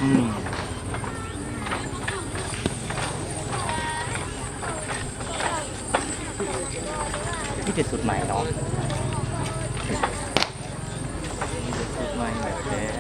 Ib tes tus mais no. Tus mais mas tsev.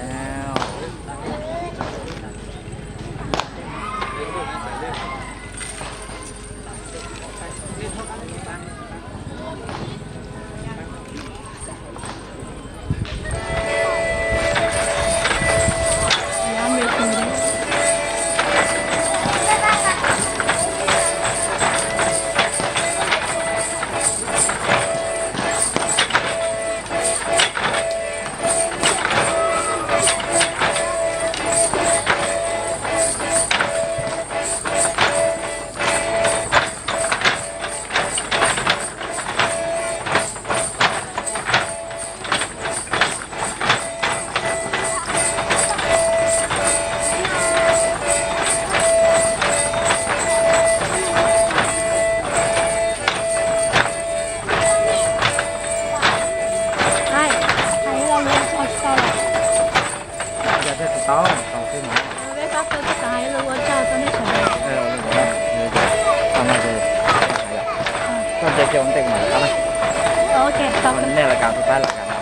Ai, hais ua luag tsaug tsis tau los? Yog thiaj tsis tau, tau xwb no. Peb pab pawg twb xav hais ua luag tsaug rau nej sawv daws. Koj ntse cia ua ntej mas qab na. Ok, tau. Nej lawv kam tus pab lawv kam no.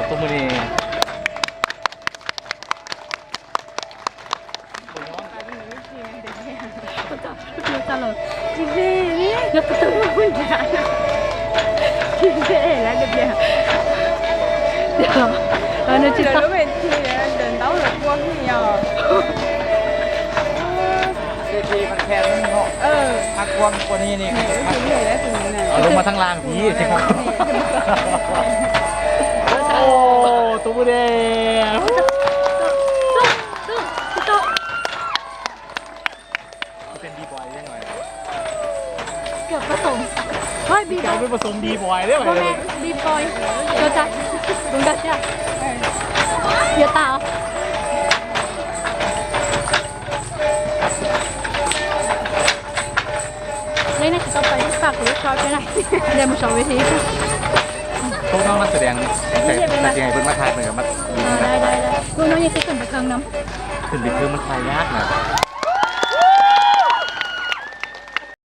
Tus mus ni. Lub mas thab laj thiab. Tus mus ni. Tus peb pab xoom bi boi thiab. Ua tas, ua tas siab. Yuav tas os. Leej nej tsis tau pais lub paj kuv lub tso thiab na. Mus saum ves ib tug. Khúc no mas xwm dees, xwm dees peb mas thaij. Khúc no yeej xwb khwb npawg kheej no. Khwb npawg kheej mas thaij yam na.